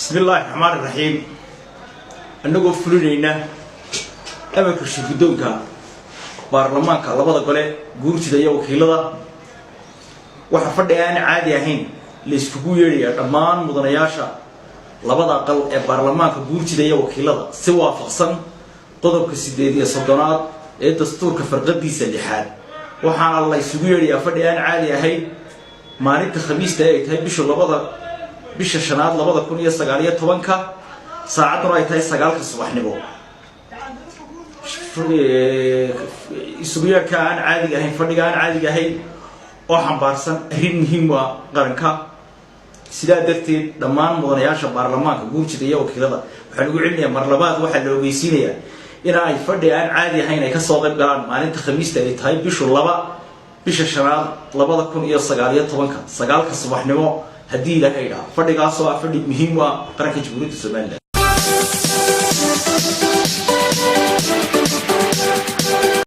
Bismi illaahi raxmaan iraxiim. Annagoo fulinayna amarka shirguddoonka baarlamaanka labada gole, guurtida iyo wakiilada, waxaa fadhi aan caadi ahayn la iskugu yeedhayaa dhammaan mudanayaasha labada aqal ee baarlamaanka, guurtida iyo wakiilada, si waafaqsan qodobka 38aad ee dastuurka farqadiisa lixaad. Waxaana la isugu yeedhayaa fadhi aan caadi ahayn maalinta Khamiista ee ay tahay bishu 2da bisha shanaad 2019-ka, saacadduna ay tahay 9-ka subaxnimo. Isugu yeedhka aan caadiga ahayn, fadhiga aan caadiga ahayn oo xambaarsan arrin muhiim u ah qaranka, sidaa darteed dhammaan mudanayaasha baarlamaanka, guurtida iyo wakiilada, waxaan ugu celinayaa mar labaad, waxaa la ogeysiinayaa in ay fadhi aan caadi ahayn ay kasoo qayb galaan maalinta Khamiista ay tahay bishu 2 bisha shanaad 2019-ka, 9-ka subaxnimo, haddii Ilaahay idhaha, fadhigaasoo ah fadhi muhiim u ah qaranka Jamhuuriyadda Somaliland.